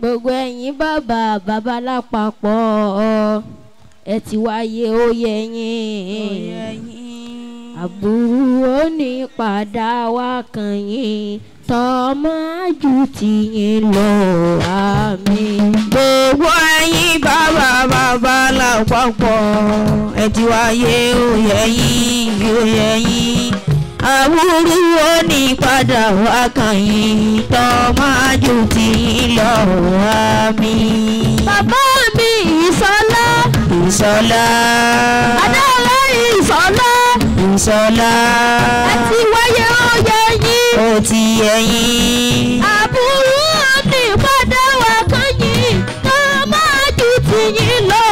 Gbogbo ẹ̀yin bàbá bàbá lápapọ̀ ẹ ti wáyé ó yẹ yín. Àbúrò ó ní padà wá kàn yín tọmọ ju tiyín lọ àmín. Gbogbo ẹ̀yin bàbá bàbá lápapọ̀ ẹ ti wáyé ó yẹ yín ó yẹ yín. Àbúrò ó ní padà wá kàn yín tọmọ ju tiyín lọ àmín. Bàbá mi Ìsọlá. Ìsọlá. Adáwọ̀ Ìsọlá. Ìsọlá. Ẹ ti wáyé ó yẹ yín. Ó ti yẹ yín. Àbúrò ní padà wá kàn yín tọmọ ju tiyín lọ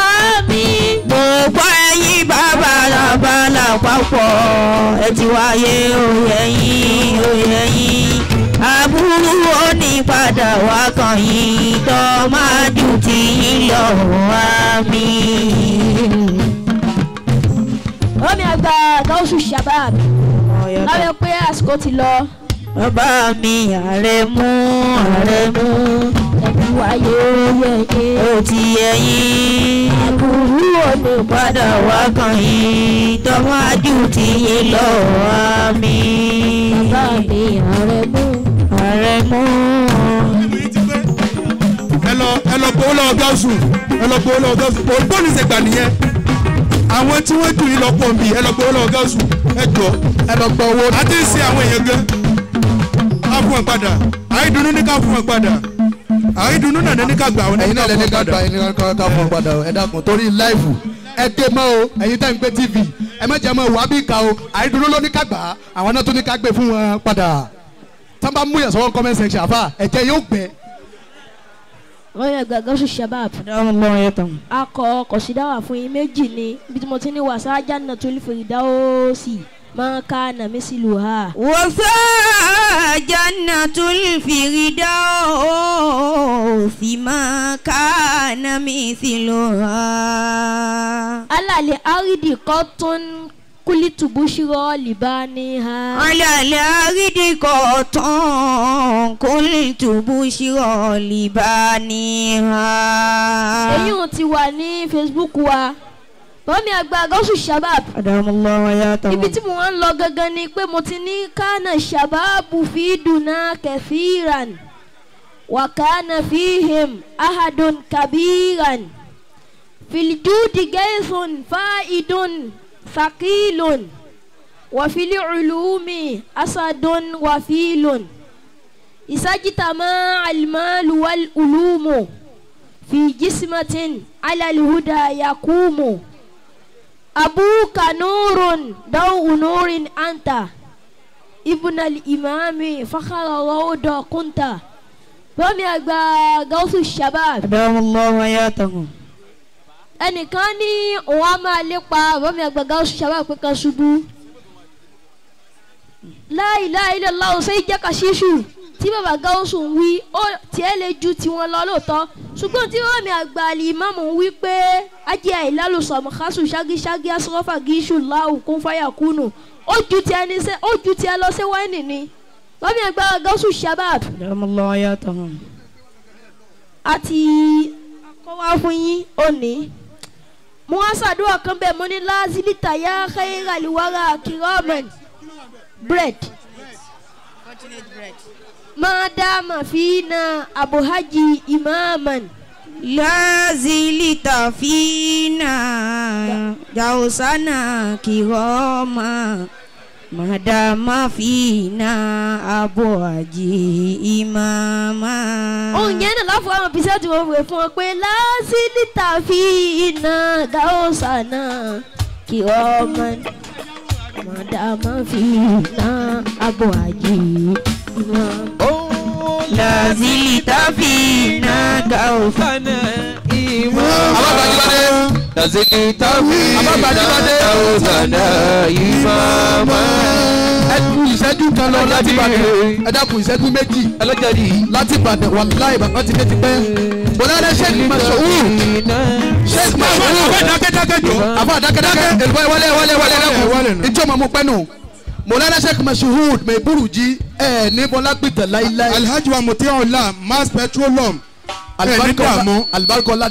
àmín. Gbogbo ẹ̀yin bàbá bàbá lápapọ̀ ẹ ti wáyé ó yẹ yín ó yẹ yín. Àbúrò ó ní padà wá kàn yín tọmọ ju tiyín lọ àmín. Omi àgbà Gáúsù Shabab lábẹ́ pé àsìkò ti lọ. Bàbá mi Àrẹ̀mú Àrẹ̀mú. Ẹ ti wáyé ó yẹ yín. Ó ti yẹ yín. Àbúrò ó ní padà wá kàn yín tọmọ ju tiyín lọ àmín. Bàbá mi Àrẹ̀mú Àrẹ̀mú. Ẹ lọ gbowó lọ́wọ́ Gáúsù ẹ lọ gbowó lọ́wọ́ Gáúsù ògbóni ṣe gbà nìyẹn. Àwọn tí wọ́n jù yín lọ pọ̀ nbí ẹ lọ gbowó lọ́wọ́ Gáúsù ẹ jọ ẹ lọ gbọ́ owó. Àti ń ṣe àwọn èèyàn gan. Ká fún wọn padà àìdùnnú ní ká fún wọn padà àìdùnnú náà ní ká gbà wọn ẹ̀yin náà lẹni ká gbà ẹni ká fún padà ẹ dákun torí láìfù ẹ dé mọ́ o ẹ̀yin tẹ́ ń gbé tv ẹ má jẹ́ mọ́ wàá bí ká o àìdùnnú ló ní ká gbà àwọn náà tún ní ká gbé fún wọn padà tí wọ́n bá mú yàn sọ́wọ́ comment section àfà ẹ̀jẹ̀ yóò gbẹ. Wọ́n yẹ gbà Gáúsù Shabab. Akọ kọ̀sídáwà fún yín méjì ni ibi tí mo ti ní wàsá Jannatul Firdausi máa ká nàmí sílùú ha. Wàsá Jannatul Firdausi máa ká nàmí sílùú ha. Alàlẹ́ àrídì kọ́tún kúlítù búṣírọ́ lìbáni ha. Alàlẹ́ àrídì kọ́tún kúlítù búṣírọ́ lìbáni ha. Èyí ò ti wà ní Facebook wa. Bọ́mi àgbà Gáúsù Shabab. Ibi tí mo ń lọ gangan ni pé mo ti ní kánà shababu fi dùnà kẹfìràn wà kánà fihim ahadun kabiran filjudi gaisun fa'idun thaqilun wa fil ulumi asadun wafilun isajitama almalu wal ulumu fi jismatin ala alhuda yakumu. Abuka nurun dawu nurin anta ibn al-imami fakhara rawda kunta. Bọ́mi àgbà Gáúsù Shabab. Adamallahu hayatahu. Ẹnìkan ní òun á máa lépa bọ́mi àgbà Gáúsù Shabab pé kan ṣubú. La ilaha illallah ṣe jẹ́ kàṣíṣù tí bàbá Gáúsù ń wí ó tiẹ̀ lè ju tiwọn lọ lóòótọ́ ṣùgbọ́n tí wọ́n mi àgbà àlìmọ́mù ń wí pé ajé àìlálùsọ̀ mọ̀kásù ṣágíṣágí asọ́fà gíṣù láwù kún fáyà kúnù ó ju tiẹ̀ ní sẹ́ ó ju tiẹ̀ lọ sí wáìnì ni wọ́n mi àgbà Gáúsù Shabab. Àti akọ́wá fún yín òní mo wá ṣàdúrà kan bẹ́ẹ̀ mo ní lázìlítà yá khaira liwara kiraman bread. Madama fina abuhaji imaman. Lazilita fina jausana kiroma. Madama fina abuhaji imama. Ohun yẹn náà láfọ àwọn bísí àti wọn fún ọ pé lazilita fina jausana kiroma. Madama fina abuhaji imama. Lazilita fina gausana imama. Lazilita fina gausana imama. Ẹ kú ìṣẹ́jú kan lọ láti Ìbàdàn. Ẹ dákun ìṣẹ́jú méjì láti Ìbàdàn wàláhì bàbá ti dé tipẹ́. Bọ̀dá Sheikh Mashour. Sheikh Mashour. Àfọ̀ àdákẹ́dákẹ́. Èlùbọ́ wálé wálé wálé dákun. Ìjọ́ màmú pẹ́nu. Mọ̀lánà Sheikh Mashour Maiburuji ẹ̀ ní Bọ́lá Gbìtàn láíláí. Alhaji wa Muti'ullah Mass Petroleum Alibarika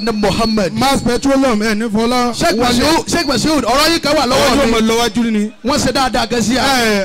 ní Muhammad. Mass petroleum ẹ̀ ní fọlá. Sheikh Mashood ọ̀rọ̀ yìí kan wà lọ́wọ́ mi. Wọ́n ṣe dáadáa gan sí a.